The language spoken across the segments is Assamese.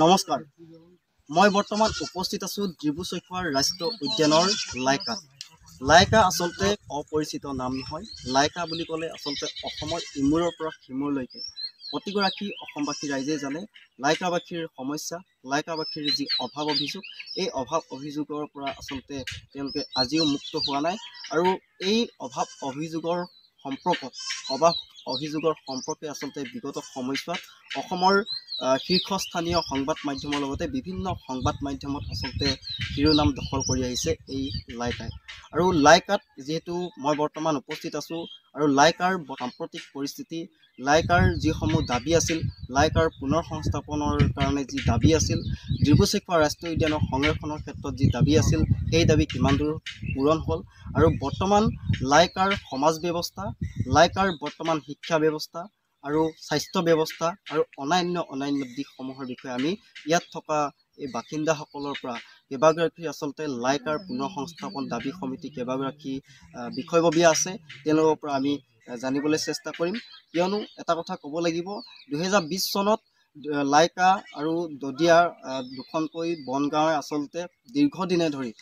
নমস্কাৰ, মই বৰ্তমান উপস্থিত আছোঁ ডিব্ৰু চৈখোৱাৰ ৰাষ্ট্ৰীয় উদ্যানৰ লাইকাত। লাইকা আচলতে অপৰিচিত নাম নহয়। লাইকা বুলি ক'লে আচলতে অসমৰ ইমূৰৰ পৰা সিমূৰলৈকে প্ৰতিগৰাকী অসমবাসী ৰাইজে জানে লাইকাবাসীৰ সমস্যা, লাইকাবাসীৰ যি অভাৱ অভিযোগ, এই অভাৱ অভিযোগৰ পৰা আচলতে তেওঁলোকে আজিও মুক্ত হোৱা নাই। আৰু এই অভাৱ অভিযোগৰ সম্পৰ্কত, অভাৱ অভিযোগৰ সম্পৰ্কে আচলতে বিগত সময়ছোৱাত অসমৰ শীৰ্ষস্থানীয় সংবাদ মাধ্যমৰ লগতে বিভিন্ন সংবাদ মাধ্যমত আচলতে শিৰোনাম দখল কৰি আহিছে এই লাইকাই। আৰু লাইকাত যিহেতু মই বৰ্তমান উপস্থিত আছোঁ, আৰু লাইকাৰ সাম্প্ৰতিক পৰিস্থিতি, লাইকাৰ যিসমূহ দাবী আছিল, লাইকাৰ পুনৰ সংস্থাপনৰ কাৰণে যি দাবী আছিল, ডিব্ৰু চৈখোৱা ৰাষ্ট্ৰীয় উদ্যানৰ সংৰক্ষণৰ ক্ষেত্ৰত যি দাবী আছিল, সেই দাবী কিমান দূৰ পূৰণ হ'ল, আৰু বৰ্তমান লাইকাৰ সমাজ ব্যৱস্থা, লাইকাৰ বৰ্তমান শিক্ষা ব্যৱস্থা আৰু স্বাস্থ্য ব্যৱস্থা আৰু অন্যান্য অন্যান্য দিশসমূহৰ বিষয়ে আমি ইয়াত থকা এই বাসিন্দাসকলৰ পৰা কেইবাগৰাকী আচলতে লাইকাৰ পুনৰ সংস্থাপন দাবী সমিতি কেইবাগৰাকী বিষয়ববীয়া আছে, তেওঁলোকৰ পৰা আমি জানিবলৈ চেষ্টা কৰিম। কিয়নো এটা কথা ক'ব লাগিব, 2020 চনত লাইকা আৰু দদিয়াৰ দুখনকৈ বনগাঁৱে আচলতে দীৰ্ঘদিনে ধৰি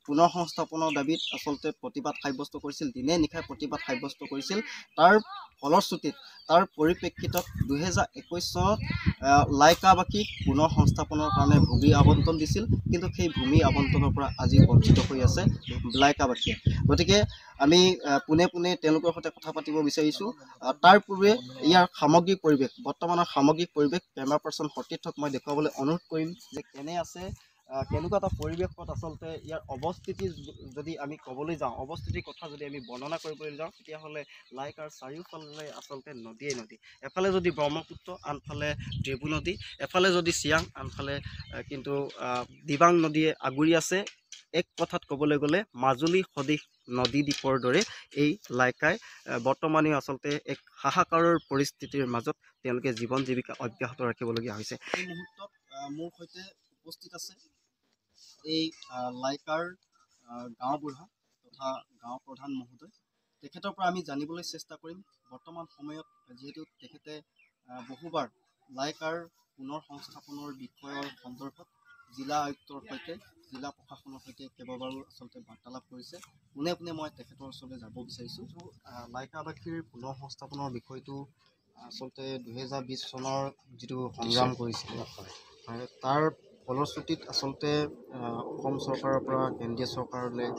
পুনৰ সংস্থাপনৰ দাবীত আচলতে প্ৰতিবাদ সাব্যস্ত কৰিছিল, দিনে নিশাই প্ৰতিবাদ সাব্যস্ত কৰিছিল। তাৰ ফলশ্ৰুতিত, তাৰ পৰিপ্ৰেক্ষিতত 2021 চনত লাইকাবাসীক পুনৰ সংস্থাপনৰ কাৰণে ভূমি আবণ্টন দিছিল, কিন্তু সেই ভূমি আবণ্টনৰ পৰা আজি বঞ্চিত হৈ আছে লাইকাবাসীয়ে। গতিকে আমি পোনে পোনে তেওঁলোকৰ সৈতে কথা পাতিব বিচাৰিছোঁ। তাৰ পূৰ্বে ইয়াৰ সামগ্ৰিক পৰিৱেশ, বৰ্তমানৰ সামগ্ৰিক পৰিৱেশ কেমেৰা পাৰ্চন সতীৰ্থক মই দেখুৱাবলৈ অনুৰোধ কৰিম যে কেনে আছে, কেনেকুৱা এটা পৰিৱেশত আচলতে ইয়াৰ অৱস্থিতি যদি আমি ক'বলৈ যাওঁ, অৱস্থিতিৰ কথা যদি আমি বৰ্ণনা কৰিবলৈ যাওঁ, তেতিয়াহ'লে লাইকাৰ চাৰিওফালে আচলতে নদীয়ে নদী। এফালে যদি ব্ৰহ্মপুত্ৰ, আনফালে ডিব্ৰু নদী, এফালে যদি চিয়াং, আনফালে কিন্তু দিবাং নদীয়ে আগুৰি আছে। এক কথাত ক'বলৈ গ'লে মাজুলী সদৃশ নদী দ্বীপৰ দৰে এই লাইকাই বৰ্তমানেও আচলতে এক হাহাকাৰৰ পৰিস্থিতিৰ মাজত তেওঁলোকে জীৱন জীৱিকা অব্যাহত ৰাখিবলগীয়া হৈছে। এই মুহূৰ্তত মোৰ সৈতে উপস্থিত আছে এই লাইকাৰ গাঁওবুঢ়া তথা গাঁও প্ৰধান মহোদয়। তেখেতৰ পৰা আমি জানিবলৈ চেষ্টা কৰিম বৰ্তমান সময়ত যিহেতু তেখেতে বহুবাৰ লাইকাৰ পুনৰ সংস্থাপনৰ বিষয়ৰ সন্দৰ্ভত জিলা আয়ুক্তৰ সৈতে, জিলা প্ৰশাসনৰ সৈতে কেইবাবাৰো আচলতে বাৰ্তালাপ কৰিছে। পোনে পোনে মই তেখেতৰ ওচৰলৈ যাব বিচাৰিছোঁ। লাইকাবাসীৰ পুনৰ সংস্থাপনৰ বিষয়টো আচলতে 2020 চনৰ যিটো সংগ্ৰাম কৰিছিলে, তাৰ ফলশ্ৰুতিত আচলতে অসম চৰকাৰৰ পৰা কেন্দ্ৰীয় চৰকাৰলৈ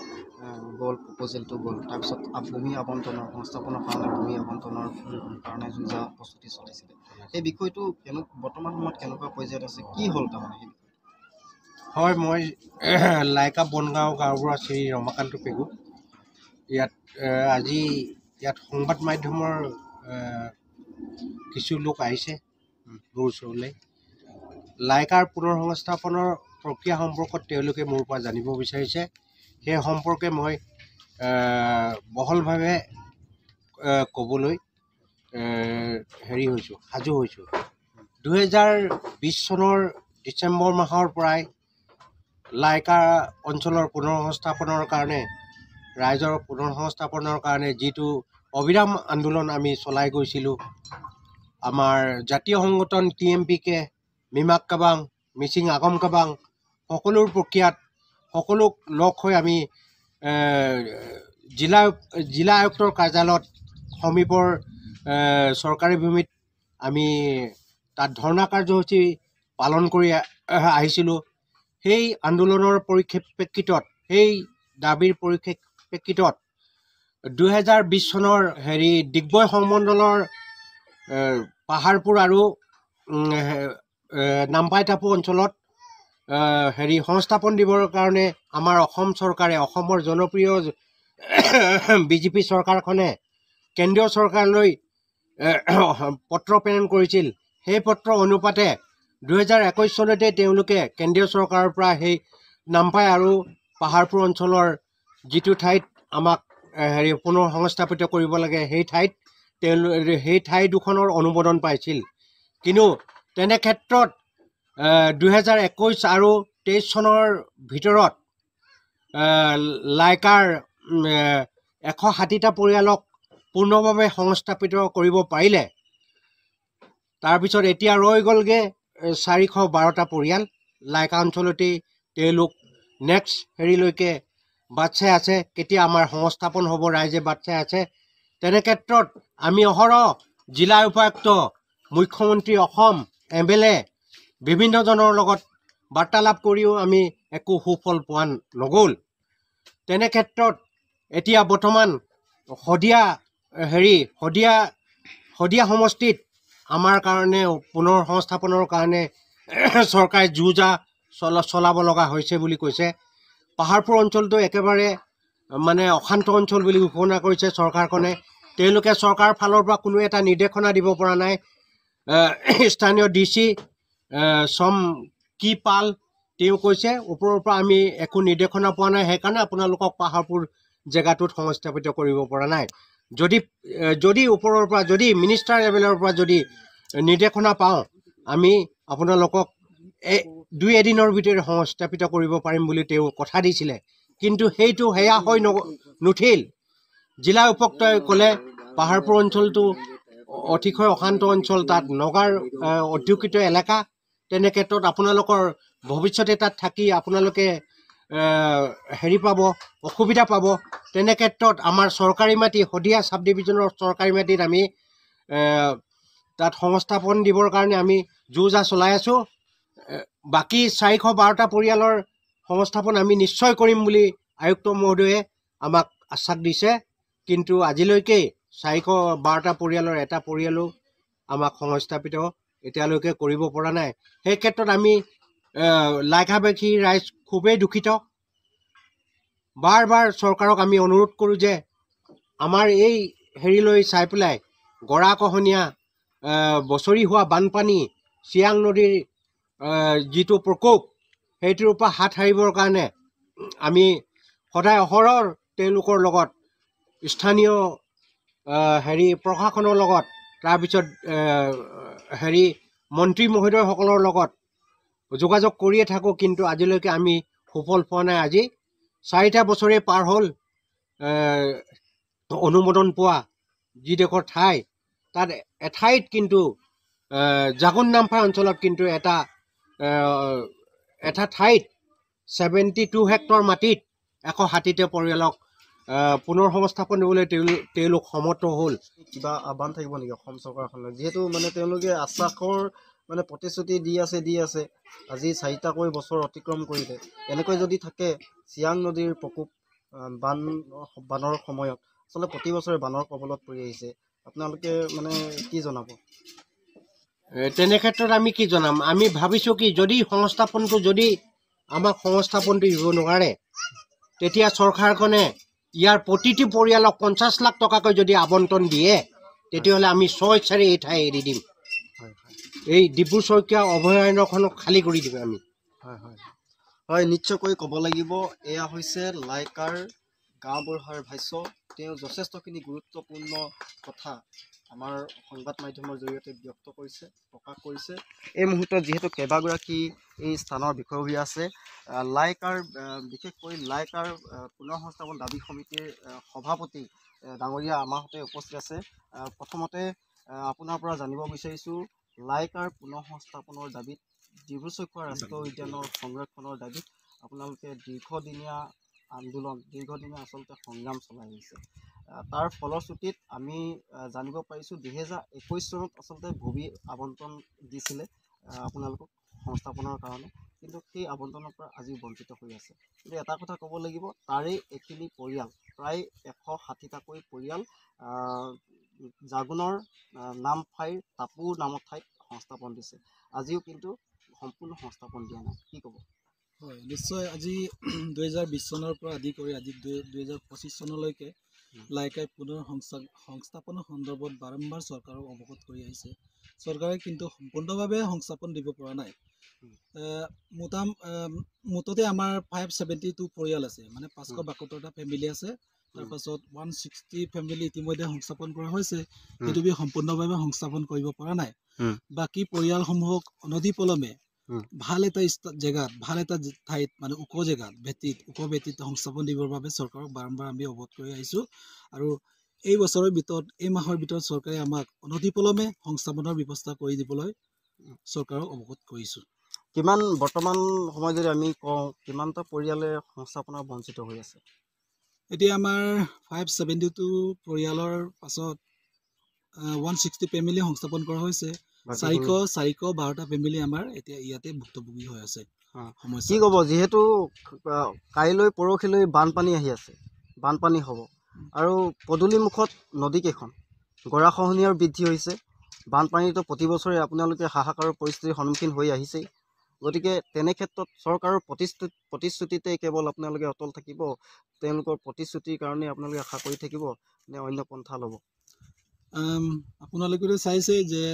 গ'ল, প্ৰপ'জেলটো গ'ল। তাৰপিছত ভূমি আবণ্টনৰ সংস্থাপনৰ কাৰণে, ভূমি আবণ্টনৰ কাৰণে যুঁজা প্ৰস্তুতি চলাইছিলে। সেই বিষয়টো বৰ্তমান সময়ত কেনেকুৱা পৰ্যায়ত আছে, কি হ'ল তাৰমানে সেই বিষয়টো? হয়, মই লাইকা বনগাঁও গাঁওবুঢ়া শ্ৰী ৰমাকান্ত পেগু। ইয়াত আজি ইয়াত সংবাদ মাধ্যমৰ কিছু লোক আহিছে মোৰ ওচৰলৈ। লাইকাৰ পুনৰ সংস্থাপনৰ প্ৰক্ৰিয়া সম্পৰ্কত তেওঁলোকে মোৰ পৰা জানিব বিচাৰিছে। সেই সম্পৰ্কে মই বহলভাৱে ক'বলৈ হেৰি হৈছোঁ, সাজু হৈছোঁ। 2020 চনৰ ডিচেম্বৰ মাহৰ পৰাই লাইকা অঞ্চলৰ পুনৰ সংস্থাপনৰ কাৰণে, ৰাইজৰ পুনৰ সংস্থাপনৰ কাৰণে যিটো অবিৰাম আন্দোলন আমি চলাই গৈছিলোঁ, আমাৰ জাতীয় সংগঠন T M P K, Mimag Kebang, Mising Agom Kebang, সকলোৰ প্ৰক্ৰিয়াত সকলোক লগ হৈ আমি জিলা আয়ুক্তৰ কাৰ্যালয়ত সমীপৰ চৰকাৰী ভূমিত আমি তাত ধৰ্ণা কাৰ্যসূচী পালন কৰি আহিছিলোঁ। সেই আন্দোলনৰ পৰিপ্ৰেক্ষিতত, সেই দাবীৰ পৰিপ্ৰেক্ষিতত 2020 চনৰ ডিগবৈ সংমণ্ডলৰ পাহাৰপুৰ আৰু নামপাইটাপু অঞ্চলত সংস্থাপন দিবৰ কাৰণে আমাৰ অসম চৰকাৰে, অসমৰ জনপ্ৰিয় বিজেপি চৰকাৰখনে কেন্দ্ৰীয় চৰকাৰলৈ পত্ৰ প্ৰেৰণ কৰিছিল। সেই পত্ৰ অনুপাতে 2021 চনতে তেওঁলোকে কেন্দ্ৰীয় চৰকাৰৰ পৰা সেই নামপাই আৰু পাহাৰপুৰ অঞ্চলৰ যিটো ঠাইত আমাক পুনৰ সংস্থাপিত কৰিব লাগে, সেই ঠাইত সেই ঠাই দুখনৰ অনুমোদন পাইছিল। কিন্তু তেনে ক্ষেত্ৰত 2021 আৰু 23 চনৰ ভিতৰত লাইকাৰ 160টা পৰিয়ালক পূৰ্ণভাৱে সংস্থাপিত কৰিব পাৰিলে। তাৰপিছত এতিয়া ৰৈ গ'লগৈ 412টা পৰিয়াল লাইকা অঞ্চলতেই তেওঁলোক নেক্সট হেৰিলৈকে বাট চাই আছে, কেতিয়া আমাৰ সংস্থাপন হ'ব ৰাইজে বাট চাই আছে। তেনে ক্ষেত্ৰত আমি অহৰহ জিলা উপায়ুক্ত, মুখ্যমন্ত্ৰী, অসম MLA বিভিন্নজনৰ লগত বাৰ্তালাপ কৰিও আমি একো সুফল পোৱা নগ'ল। তেনে ক্ষেত্ৰত এতিয়া বৰ্তমান শদিয়া হেৰি শদিয়া শদিয়া সমষ্টিত আমাৰ কাৰণে পুনৰ সংস্থাপনৰ কাৰণে চৰকাৰে যো-জা চলাব লগা হৈছে বুলি কৈছে। পাহাৰপুৰ অঞ্চলটো একেবাৰে মানে অশান্ত অঞ্চল বুলি ঘোষণা কৰিছে চৰকাৰখনে। তেওঁলোকে চৰকাৰৰ ফালৰ পৰা কোনো এটা নিৰ্দেশনা দিব পৰা নাই। স্থানীয় DC চম কি পাল তেওঁ কৈছে ওপৰৰ পৰা আমি একো নিৰ্দেশনা পোৱা নাই, সেইকাৰণে আপোনালোকক পাহাৰপুৰ জেগাটোত সংস্থাপিত কৰিব পৰা নাই। যদি ওপৰৰ পৰা যদি মিনিষ্টাৰ লেভেলৰ পৰা যদি নিৰ্দেশনা পাওঁ আমি আপোনালোকক দুই এদিনৰ ভিতৰত সংস্থাপিত কৰিব পাৰিম বুলি তেওঁ কথা দিছিলে, কিন্তু সেইটো সেয়া হৈ নুঠিল। জিলা উপায়ুক্তই ক'লে পাহাৰপুৰ অঞ্চলটো অতিশয় অশান্ত অঞ্চল, তাত নগাৰ অধ্যুষিত এলেকা, তেনে ক্ষেত্ৰত আপোনালোকৰ ভৱিষ্যতে তাত থাকি আপোনালোকে হেৰি পাব, অসুবিধা পাব। তেনে ক্ষেত্ৰত আমাৰ চৰকাৰী মাটি শদিয়া চাব ডিভিজনৰ চৰকাৰী মাটিত আমি তাত সংস্থাপন দিবৰ কাৰণে আমি যো-জা চলাই আছোঁ। বাকী 412টা পৰিয়ালৰ সংস্থাপন আমি নিশ্চয় কৰিম বুলি আয়ুক্ত মহোদয়ে আমাক আশ্বাস দিছে, কিন্তু আজিলৈকে 412টা পৰিয়ালৰ এটা পৰিয়ালো আমাক সংস্থাপিত এতিয়ালৈকে কৰিব পৰা নাই। সেই ক্ষেত্ৰত আমি লাইকাবাসী ৰাইজ খুবেই দুখিত। বাৰ বাৰ চৰকাৰক আমি অনুৰোধ কৰোঁ যে আমাৰ এই হেৰিলৈ চাই পেলাই গৰাখহনীয়া, বছৰি হোৱা বানপানী, চিয়াং নদীৰ যিটো প্ৰকোপ, সেইটোৰ পৰা হাত সাৰিবৰ কাৰণে আমি সদায় অহৰহ তেওঁলোকৰ লগত স্থানীয় হেৰি প্ৰশাসনৰ লগত, তাৰপিছত হেৰি মন্ত্ৰী মহোদয়সকলৰ লগত যোগাযোগ কৰিয়ে থাকোঁ, কিন্তু আজিলৈকে আমি সুফল পোৱা নাই। আজি 4টা বছৰেই পাৰ হ'ল অনুমোদন পোৱা যিডোখৰ ঠাই, তাত এঠাইত কিন্তু জাগুন নামফাই অঞ্চলত কিন্তু এটা ঠাইত 72 হেক্টৰ মাটিত 160টা পৰিয়ালক পুনৰ সংস্থাপন দিবলৈ তেওঁলোক সমৰ্থ হ'ল। কিবা আহ্বান থাকিব নেকি অসম চৰকাৰখনলৈ, যিহেতু মানে তেওঁলোকে আশ্বাসৰ মানে প্ৰতিশ্ৰুতি দি আছে, আজি 4টাকৈ বছৰ অতিক্ৰম কৰিলে, এনেকৈ যদি থাকে চিয়াং নদীৰ প্ৰকোপ বানৰ সময়ত আচলতে প্ৰতি বছৰে বানৰ কবলত পৰি আহিছে, আপোনালোকে মানে কি জনাব? তেনে ক্ষেত্ৰত আমি কি জনাম, আমি ভাবিছোঁ কি যদি সংস্থাপনটো যদি আমাক সংস্থাপনটো দিব নোৱাৰে, তেতিয়া চৰকাৰখনে ইয়াৰ প্ৰতিটো পৰিয়ালক 50 লাখ টকাকৈ যদি আবণ্টন দিয়ে, তেতিয়াহ'লে আমি স্বেচ্ছাৰে এই ঠাই এৰি দিম। এই ডিব্ৰু চৈখোৱা অভয়াৰণ্যখনক খালী কৰি দিম আমি। হয় হয় হয়, নিশ্চয়কৈ ক'ব লাগিব এয়া হৈছে লাইকাৰ গাঁওবুঢ়াৰ ভাষ্য। তেওঁ যথেষ্টখিনি গুৰুত্বপূৰ্ণ কথা আমাৰ সংবাদ মাধ্যমৰ জৰিয়তে ব্যক্ত কৰিছে, প্ৰকাশ কৰিছে। এই মুহূৰ্তত যিহেতু কেইবাগৰাকী এই স্থানৰ বিষয়ববীয়া আছে, লাইকাৰ বিশেষকৈ লাইকাৰ পুনৰ সংস্থাপন দাবী সমিতিৰ সভাপতি ডাঙৰীয়া আমাৰ সৈতে উপস্থিত আছে। প্ৰথমতে আপোনাৰ পৰা জানিব বিচাৰিছোঁ, লাইকাৰ পুনৰ সংস্থাপনৰ দাবীত ডিব্ৰু চৈখোৱা ৰাষ্ট্ৰীয় উদ্যানৰ সংৰক্ষণৰ দাবীত আপোনালোকে দীৰ্ঘদিনীয়া আন্দোলন, দীৰ্ঘদিনীয়া আচলতে সংগ্ৰাম চলাই আহিছে। তাৰ ফলশ্ৰুতিত আমি জানিব পাৰিছোঁ 2021 চনত আচলতে ভূমি আবণ্টন দিছিলে আপোনালোকক সংস্থাপনৰ কাৰণে, কিন্তু সেই আবণ্টনৰ পৰা আজিও বঞ্চিত হৈ আছে। কিন্তু এটা কথা ক'ব লাগিব, তাৰে এইখিনি পৰিয়াল প্ৰায় 160টাকৈ পৰিয়াল জাগুনৰ নামফাইৰ টাপু নামৰ ঠাইত সংস্থাপন দিছে, আজিও কিন্তু সম্পূৰ্ণ সংস্থাপন দিয়া নাই। কি ক'ব? হয়, নিশ্চয় আজি 2020 চনৰ পৰা আদি কৰি আজি 2025 চনলৈকে লাইকাই পুনৰ সংস্থাপনৰ সন্দৰ্ভত বাৰম্বাৰ চৰকাৰক অৱগত কৰি আহিছে। চৰকাৰে কিন্তু সম্পূৰ্ণভাৱে সংস্থাপন দিব পৰা নাই। মুঠতে আমাৰ 572 পৰিয়াল আছে, মানে 572টা ফেমিলি আছে। তাৰপাছত 160 ফেমিলি ইতিমধ্যে সংস্থাপন কৰা হৈছে, সেইটো বি সম্পূৰ্ণভাৱে সংস্থাপন কৰিব পৰা নাই। বাকী পৰিয়ালসমূহক অনতিপলমে ভাল এটা জেগাত, ভাল এটা ঠাইত, মানে ওখ জেগাত, ভেটিত, ওখ ভেটিত সংস্থাপন দিবৰ বাবে চৰকাৰক বাৰম্বাৰ আমি অৱগত কৰি আহিছোঁ। আৰু এই বছৰৰ ভিতৰত, এই মাহৰ ভিতৰত চৰকাৰে আমাক অনতিপলমে সংস্থাপনৰ ব্যৱস্থা কৰি দিবলৈ চৰকাৰক অৱগত কৰিছোঁ। কিমান বৰ্তমান সময়ত যদি আমি কওঁ কিমানটা পৰিয়ালে সংস্থাপনৰ বঞ্চিত হৈ আছে? এতিয়া আমাৰ 572 পৰিয়ালৰ পাছত 160 ফেমিলি সংস্থাপন কৰা হৈছে। 412টা ফেমিলি আমাৰ এতিয়া ইয়াতে ভুক্তভোগী হৈ আছে। সমস্যা কি ক'ব, যিহেতু কাইলৈ পৰহিলৈ বানপানী আহি আছে, বানপানী হ'ব আৰু পদূলিমুখত নদীকেইখন গৰাখহনীয়াৰ বৃদ্ধি হৈছে, বানপানীটো প্ৰতি বছৰে আপোনালোকে হাহাকাৰৰ পৰিস্থিতিৰ সন্মুখীন হৈ আহিছেই। গতিকে তেনে ক্ষেত্ৰত চৰকাৰৰ প্ৰতিশ্ৰুতিতে কেৱল আপোনালোকে অটল থাকিব, তেওঁলোকৰ প্ৰতিশ্ৰুতিৰ কাৰণে আপোনালোকে আশা কৰি থাকিব নে অন্য পন্থা ল'ব? আপোনালোকেতো চাইছে যে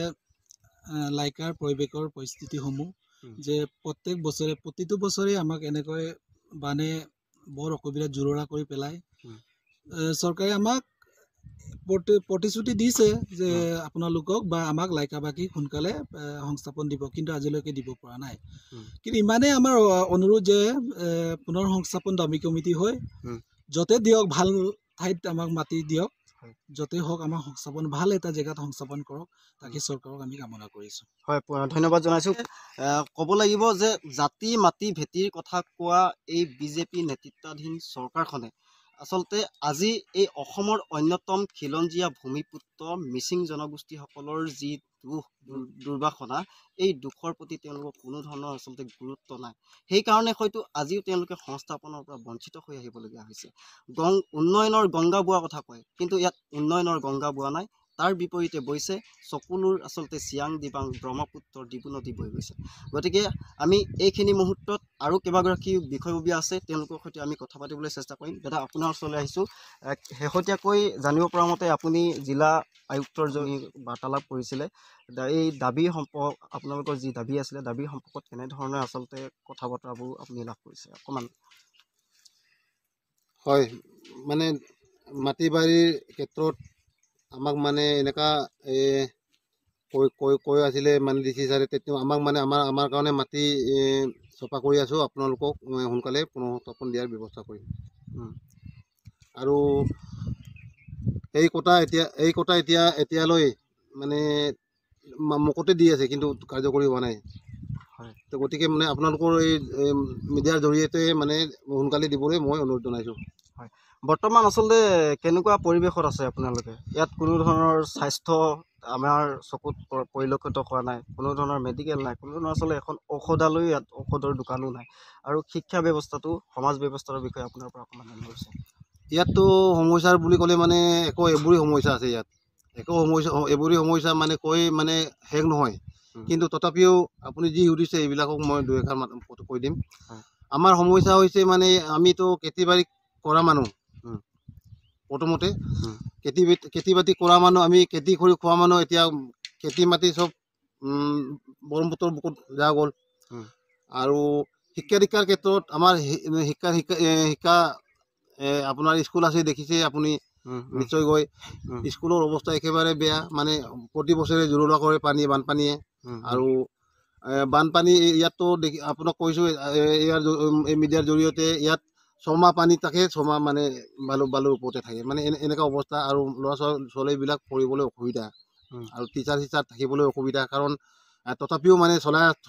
লাইকাৰ পৰিৱেশৰ পৰিস্থিতিসমূহ যে প্ৰত্যেক বছৰে প্ৰতিটো বছৰে আমাক এনেকৈ বানে বৰ অসুবিধাত জোৰোৰা কৰি পেলায়। চৰকাৰে আমাক প্ৰতিশ্ৰুতি দিছে যে আপোনালোকক বা আমাক লাইকাবাসীক সোনকালে সংস্থাপন দিব, কিন্তু আজিলৈকে দিব পৰা নাই। কিন্তু ইমানেই আমাৰ অনুৰোধ যে পুনৰ সংস্থাপন দাবী কমিটি হৈ য'তে দিয়ক, ভাল ঠাইত আমাক মাটি দিয়ক, য'তে হওক আমাক সংস্থাপন ভাল এটা জেগাত সংস্থাপন কৰক, তাকে চৰকাৰক আমি কামনা কৰিছোঁ। হয়, ধন্যবাদ জনাইছোঁ। ক'ব লাগিব যে জাতি মাটি ভেটিৰ কথা কোৱা এই বিজেপি নেতৃত্বাধীন চৰকাৰখনে আচলতে আজি এই অসমৰ অন্যতম খিলঞ্জীয়া ভূমিপুত্ৰ মিচিং জনগোষ্ঠীসকলৰ যি দুখ দুৰ্বাসনা, এই দুখৰ প্ৰতি তেওঁলোকৰ কোনো ধৰণৰ আচলতে গুৰুত্ব নাই। সেইকাৰণে হয়তো আজিও তেওঁলোকে সংস্থাপনৰ পৰা বঞ্চিত হৈ আহিবলগীয়া হৈছে। উন্নয়নৰ গংগা বোৱা কথা কয়, কিন্তু ইয়াত উন্নয়নৰ গংগা বোৱা নাই, তাৰ বিপৰীতে বৈছে চকুলোৰ আচলতে চিয়াং দিবাং ব্ৰহ্মপুত্ৰৰ ডিবু নদী বৈ গৈছে। গতিকে আমি এইখিনি মুহূৰ্তত আৰু কেইবাগৰাকী বিষয়ববীয়া আছে, তেওঁলোকৰ সৈতে আমি কথা পাতিবলৈ চেষ্টা কৰিম। দাদা, আপোনাৰ ওচৰলৈ আহিছোঁ। শেহতীয়াকৈ জানিব পৰা মতে আপুনি জিলা আয়ুক্তৰ জৰি বাৰ্তালাপ কৰিছিলে, এই দাবী সম্পৰ্ক আপোনালোকৰ যি দাবী আছিলে, দাবী সম্পৰ্কত কেনেধৰণে আচলতে কথা বতৰাবোৰ আপুনি লাভ কৰিছে অকণমান? হয়, মানে মাটি বাৰীৰ ক্ষেত্ৰত আমাক মানে এনেকুৱা কৈ কৈ কৈ আছিলে মানে ডি চি ছাৰে, তেতিয়া আমাক মানে আমাৰ কাৰণে মাটি চফা কৰি আছোঁ, আপোনালোকক সোনকালে পুনঃস্থাপন দিয়াৰ ব্যৱস্থা কৰিম। আৰু এই কথা এতিয়া এতিয়ালৈ মানে মুখতে দি আছে, কিন্তু কাৰ্যকৰী হোৱা নাই। তো গতিকে মানে আপোনালোকৰ এই মিডিয়াৰ জৰিয়তে মানে সোনকালে দিবলৈ মই অনুৰোধ জনাইছোঁ। হয়, বৰ্তমান আচলতে কেনেকুৱা পৰিৱেশত আছে আপোনালোকে? ইয়াত কোনো ধৰণৰ স্বাস্থ্য আমাৰ চকুত পৰিলক্ষিত হোৱা নাই, কোনো ধৰণৰ মেডিকেল নাই, কোনো ধৰণৰ আচলতে এখন ঔষধালয়ো ইয়াত ঔষধৰ দোকানো নাই। আৰু শিক্ষা ব্যৱস্থাটো, সমাজ ব্যৱস্থাৰ বিষয়ে আপোনাৰ পৰা অকণমান জানিব বিচাৰিছোঁ। ইয়াততো সমস্যাৰ বুলি ক'লে মানে একো এইবোৰেই সমস্যা আছে ইয়াত, একো সমস্যা এইবোৰেই সমস্যা মানে কৈ মানে শেষ নহয়। কিন্তু তথাপিও আপুনি যি সুধিছে এইবিলাকক মই দুই এষাৰ কৈ দিম। আমাৰ সমস্যা হৈছে মানে আমিতো খেতি বাৰী কৰা মানুহ, প্ৰথমতে খেতি বাতি কৰা মানুহ, আমি খেতি কৰি খোৱা মানুহ। এতিয়া খেতি মাটি চব ব্ৰহ্মপুত্ৰৰ বুকুত যা গ'ল। আৰু শিক্ষা দীক্ষাৰ ক্ষেত্ৰত আমাৰ শিক্ষা শিক্ষা শিক্ষা আপোনাৰ স্কুল আছে, দেখিছে আপুনি নিশ্চয় গৈ, স্কুলৰ অৱস্থা একেবাৰে বেয়া, মানে প্ৰতি বছৰে জুৰুলা কৰে পানী বানপানীয়ে। আৰু বানপানী ইয়াততো দেখি আপোনাক কৈছোঁ, ইয়াৰ এই মিডিয়াৰ জৰিয়তে ইয়াত ছমাহ পানী থাকে, ছমাহ মানে বালুৰ ওপৰতে থাকে, মানে এনেকুৱা অৱস্থা। আৰু ল'ৰা ছোৱালীবিলাক পঢ়িবলৈ অসুবিধা, আৰু টিচাৰ চিচাৰ থাকিবলৈ অসুবিধা, কাৰণ তথাপিও মানে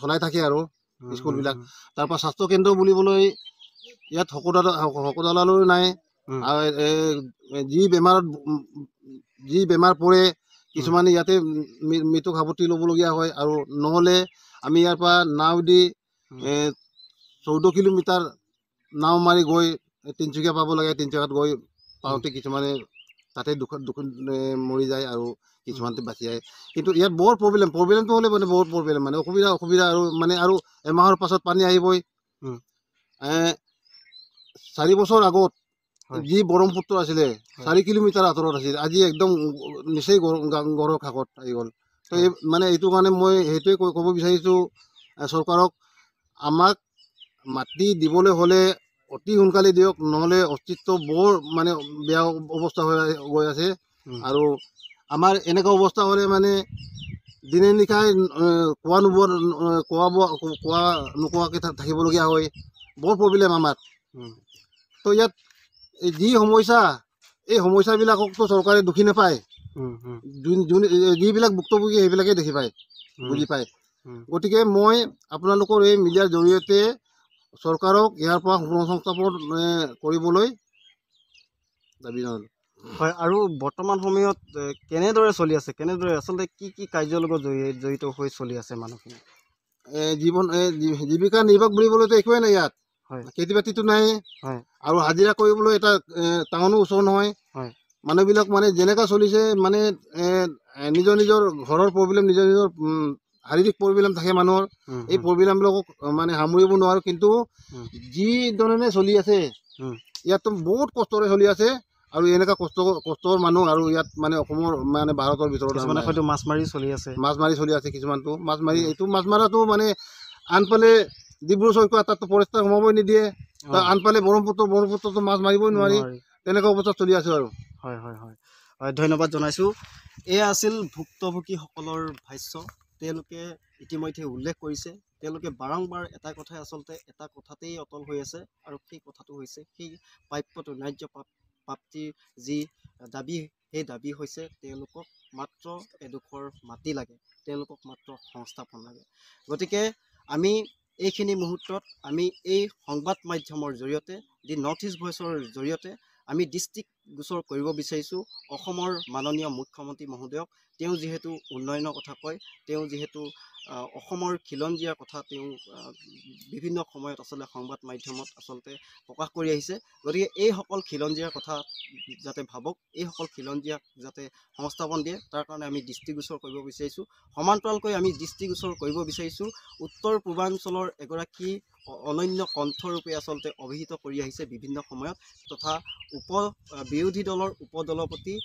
চলাই থাকে আৰু স্কুলবিলাক। তাৰপৰা স্বাস্থ্যকেন্দ্ৰ বুলিবলৈ ইয়াত শকতালালৈ নাই। আৰু যি বেমাৰ পৰে কিছুমানে ইয়াতে মৃত্যুক সাৱটি ল'বলগীয়া হয়। আৰু নহ'লে আমি ইয়াৰ পৰা নাও দি 14 কিলোমিটাৰ নাও মাৰি গৈ তিনিচুকীয়া পাব লাগে। তিনিচুকীয়াত গৈ পাওঁতে কিছুমানে তাতে দুখ মৰি যায় আৰু কিছুমানতে বাচি যায়। কিন্তু ইয়াত বৰ প্ৰব্লেমটো হ'লে মানে বহুত প্ৰব্লেম, মানে অসুবিধা। আৰু মানে আৰু এমাহৰ পাছত পানী আহিবই। 4 বছৰ আগত যি ব্ৰহ্মপুত্ৰ আছিলে 4 কিলোমিটাৰ আঁতৰত আছিল, আজি একদম নিচেই গড়ৰ কাষত আহি গ'ল। তো এই মানে এইটো কাৰণে মই সেইটোৱে ক'ব বিচাৰিছোঁ চৰকাৰক, আমাক মাটি দিবলৈ হ'লে অতি সোনকালে দিয়ক, নহ'লে অস্তিত্ব বৰ মানে বেয়া অৱস্থা হৈ গৈ আছে। আৰু আমাৰ এনেকুৱা অৱস্থা হ'লে মানে দিনে নিশাই খোৱা নোকোৱাকৈ থাকিবলগীয়া হয়, বৰ প্ৰব্লেম আমাৰ। তো ইয়াত যি সমস্যা, এই সমস্যাবিলাককতো চৰকাৰে দুখী নাপায়, যিবিলাক ভুক্তভোগী সেইবিলাকেই দেখি পায়, বুজি পায়। গতিকে মই আপোনালোকৰ এই মিডিয়াৰ জৰিয়তে চৰকাৰক ইয়াৰ পৰা পুনৰ্সংস্থাপন কৰিবলৈ দাবী জনালোঁ। হয়, আৰু বৰ্তমান সময়ত কেনেদৰে চলি আছে, কেনেদৰে আচলতে কি কি কাৰ্যৰ লগত জড়িত হৈ চলি আছে মানুহখিনি? জীৱন জীৱিকা নিৰ্বাহ বুলিবলৈতো একোৱেই নাই ইয়াত, খেতি বাতিটো নাই, আৰু হাজিৰা কৰিবলৈ এটা টাউনো ওচৰ নহয়। মানুহবিলাক মানে যেনেকুৱা চলিছে মানে নিজৰ নিজৰ ঘৰৰ প্ৰব্লেম, নিজৰ নিজৰ শাৰীৰিক প্ৰব্লেম থাকে মানুহৰ, এই প্ৰব্লেমবিলাকক মানে সামৰিব নোৱাৰোঁ। কিন্তু যি ধৰণে চলি আছে ইয়াততো বহুত কষ্টৰে চলি আছে, আৰু এনেকুৱা কষ্টৰ মানুহ আৰু ইয়াত মানে অসমৰ মানে ভাৰতৰ ভিতৰত হয়তো মাছ মাৰি চলি আছে, মাছ মাৰি চলি আছে কিছুমানটো মাছ মাৰি, এইটো মাছ মৰাটো মানে আনফালে ডিব্ৰু চৈখোৱা তাততো ফৰেষ্টাৰ সোমাবই নিদিয়ে, আনফালে ব্ৰহ্মপুত্ৰতো মাছ মাৰিবই নোৱাৰি, তেনেকুৱা অৱস্থাত চলি আছোঁ আৰু। হয় হয় হয় হয়, ধন্যবাদ জনাইছোঁ। এয়া আছিল ভুক্তভোগীসকলৰ ভাষ্য। তেওঁলোকে ইতিমধ্যে উল্লেখ কৰিছে, তেওঁলোকে বাৰম্বাৰ এটা কথাই আচলতে এটা কথাতেই অটল হৈ আছে, আৰু সেই কথাটো হৈছে সেই প্ৰাপ্যটো ন্যায্য প্ৰাপ্তিৰ যি দাবী, সেই দাবী হৈছে তেওঁলোকক মাত্ৰ এডোখৰ মাটি লাগে, তেওঁলোকক মাত্ৰ সংস্থাপন লাগে। গতিকে আমি এইখিনি মুহূৰ্তত আমি এই সংবাদ মাধ্যমৰ জৰিয়তে, দি নৰ্থ ইষ্ট ভইচৰ জৰিয়তে আমি দৃষ্টিগোচৰ কৰিব বিচাৰিছোঁ অসমৰ মাননীয় মুখ্যমন্ত্ৰী মহোদয়ক। তেওঁ যিহেতু উন্নয়নৰ কথা কয়, তেওঁ যিহেতু অসমৰ খিলঞ্জীয়াৰ কথা তেওঁ বিভিন্ন সময়ত আচলতে সংবাদ মাধ্যমত আচলতে প্ৰকাশ কৰি আহিছে। গতিকে এইসকল খিলঞ্জীয়াৰ কথা যাতে ভাবক, এইসকল খিলঞ্জীয়াক যাতে সংস্থাপন দিয়ে, তাৰ কাৰণে আমি দৃষ্টিগোচৰ কৰিব বিচাৰিছোঁ। সমান্তৰালকৈ আমি দৃষ্টিগোচৰ কৰিব বিচাৰিছোঁ উত্তৰ পূৰ্বাঞ্চলৰ এগৰাকী অনন্য কণ্ঠৰূপে আচলতে অভিহিত কৰি আহিছে বিভিন্ন সময়ত, তথা বিৰোধী দলৰ উপদলপতি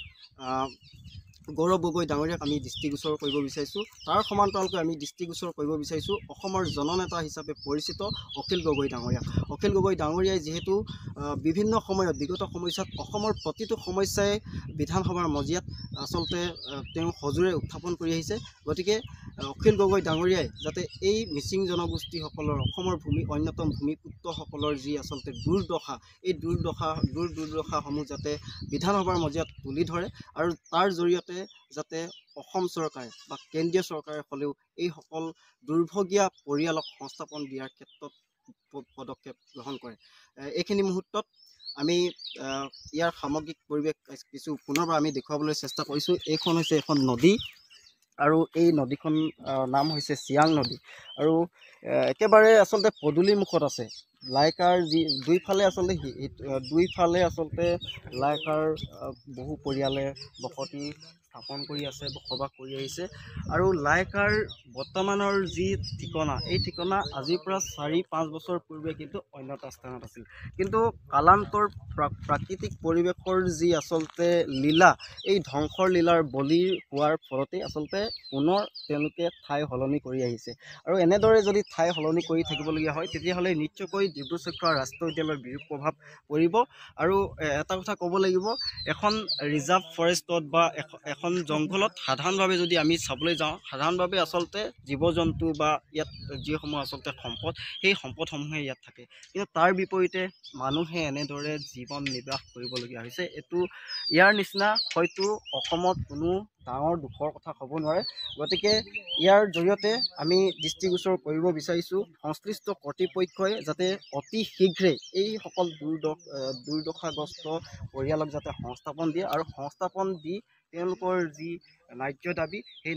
গৌৰৱ গগৈ ডাঙৰীয়াক আমি দৃষ্টিগোচৰ কৰিব বিচাৰিছোঁ। তাৰ সমান্তৰালকৈ আমি দৃষ্টিগোচৰ কৰিব বিচাৰিছোঁ অসমৰ জননেতা হিচাপে পৰিচিত অখিল গগৈ ডাঙৰীয়াক। অখিল গগৈ ডাঙৰীয়াই যিহেতু বিভিন্ন সময়ত বিগত সময়ছোৱাত অসমৰ প্ৰতিটো সমস্যাই বিধানসভাৰ মজিয়াত আচলতে তেওঁ সজোৰে উত্থাপন কৰি আহিছে। গতিকে অখিল গগৈ ডাঙৰীয়াই যাতে এই মিচিং জনগোষ্ঠীসকলৰ, অসমৰ ভূমি অন্যতম ভূমিপুত্ৰসকলৰ যি আচলতে দুৰ্দশা, এই দুৰ্দশাসমূহ যাতে বিধানসভাৰ মজিয়াত তুলি ধৰে, আৰু তাৰ জৰিয়তে যাতে অসম চৰকাৰে বা কেন্দ্ৰীয় চৰকাৰে হ'লেও এইসকল দুৰ্ভগীয়া পৰিয়ালক সংস্থাপন দিয়াৰ ক্ষেত্ৰত পদক্ষেপ গ্ৰহণ কৰে। এইখিনি মুহূৰ্তত আমি ইয়াৰ সামগ্ৰিক পৰিৱেশ কিছু পুনৰবাৰ আমি দেখুৱাবলৈ চেষ্টা কৰিছোঁ। এইখন হৈছে এখন নদী, আৰু এই নদীখন নাম হৈছে চিয়াং নদী, আৰু একেবাৰে আচলতে পদূলি মুখত আছে লাইকাৰ যি দুইফালে আচলতে দুইফালে আচলতে লাইকাৰ বহু পৰিয়ালে বসতি স্থাপন কৰি আছে, বসবাস কৰি আহিছে। আৰু লাইকাৰ বৰ্তমানৰ যি ঠিকনা, এই ঠিকনা আজিৰ পৰা 4-5 বছৰ পূৰ্বে কিন্তু অন্য এটা স্থানত আছিল। কিন্তু কালান্তৰ প্ৰাকৃতিক পৰিৱেশৰ যি আচলতে লীলা, এই ধ্বংসৰ লীলাৰ বলি হোৱাৰ ফলতেই আচলতে পুনৰ তেওঁলোকে ঠাই সলনি কৰি আহিছে। আৰু এনেদৰে যদি ঠাই সলনি কৰি থাকিবলগীয়া হয়, তেতিয়াহ'লে নিশ্চয়কৈ ডিব্ৰু চৈখোৱা ৰাষ্ট্ৰীয় উদ্যানৰ বিৰূপ প্ৰভাৱ পৰিব। আৰু এটা কথা ক'ব লাগিব, এখন ৰিজাৰ্ভ ফৰেষ্টত বা এখন জংঘলত সাধাৰণভাৱে যদি আমি চাবলৈ যাওঁ, সাধাৰণভাৱে আচলতে জীৱ জন্তু বা ইয়াত যিসমূহ আচলতে সম্পদ, সেই সম্পদসমূহে ইয়াত থাকে। কিন্তু তাৰ বিপৰীতে মানুহে এনেদৰে জীৱন নিৰ্বাহ কৰিবলগীয়া হৈছে। এইটো ইয়াৰ নিচিনা হয়তো অসমত কোনো ডাঙৰ দুখৰ কথা ক'ব নোৱাৰে। গতিকে ইয়াৰ জৰিয়তে আমি দৃষ্টিগোচৰ কৰিব বিচাৰিছোঁ সংশ্লিষ্ট কৰ্তৃপক্ষই যাতে অতি শীঘ্ৰেই এইসকল দুৰ্দশাগ্ৰস্ত পৰিয়ালক যাতে সংস্থাপন দিয়ে, আৰু সংস্থাপন দি তেওঁলোকৰ যি ন্যায্য দাবী, সেই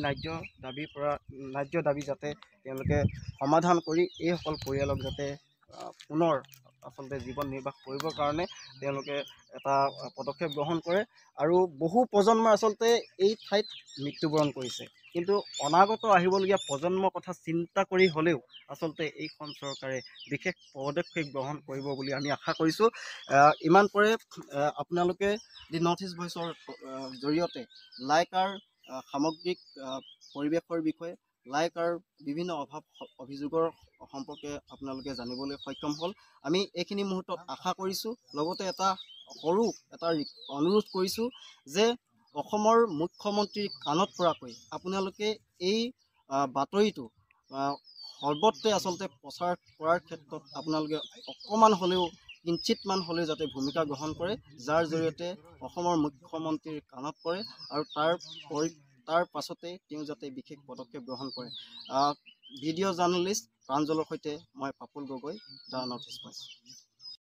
ন্যায্য দাবী যাতে তেওঁলোকে সমাধান কৰি এইসকল পৰিয়ালক যাতে পুনৰ আচলতে জীৱন নিৰ্বাহ কৰিবৰ কাৰণে তেওঁলোকে এটা পদক্ষেপ গ্ৰহণ কৰে। আৰু বহু প্ৰজন্মই আচলতে এই ঠাইত মৃত্যুবৰণ কৰিছে, কিন্তু অনাগত আহিবলগীয়া প্ৰজন্মৰ কথা চিন্তা কৰি হ'লেও আচলতে এইখন চৰকাৰে বিশেষ পদক্ষেপ গ্ৰহণ কৰিব বুলি আমি আশা কৰিছোঁ। ইমান পৰে আপোনালোকে দি নৰ্থ ইষ্ট ভইচৰ জৰিয়তে লাইকাৰ সামগ্ৰিক পৰিৱেশৰ বিষয়ে, লাইকাৰ বিভিন্ন অভাৱ অভিযোগৰ সম্পৰ্কে আপোনালোকে জানিবলৈ সক্ষম হ'ল। আমি এইখিনি মুহূৰ্তত আশা কৰিছোঁ, লগতে এটা সৰু এটা অনুৰোধ কৰিছোঁ যে অসমৰ মুখ্যমন্ত্ৰীৰ কাণত পৰাকৈ আপোনালোকে এই বাতৰিটো সৰ্বত্ৰে আচলতে প্ৰচাৰ কৰাৰ ক্ষেত্ৰত আপোনালোকে অকণমান হ'লেও, কিঞ্চিতমান হ'লেও যাতে ভূমিকা গ্ৰহণ কৰে, যাৰ জৰিয়তে অসমৰ মুখ্যমন্ত্ৰীৰ কাণত পৰে আৰু তাৰ পাছতে তেওঁ যাতে বিশেষ পদক্ষেপ গ্ৰহণ কৰে। ভিডিঅ' জাৰ্নেলিষ্ট প্ৰাঞ্জলৰ সৈতে মই Papul Gogoi, the North East Voice.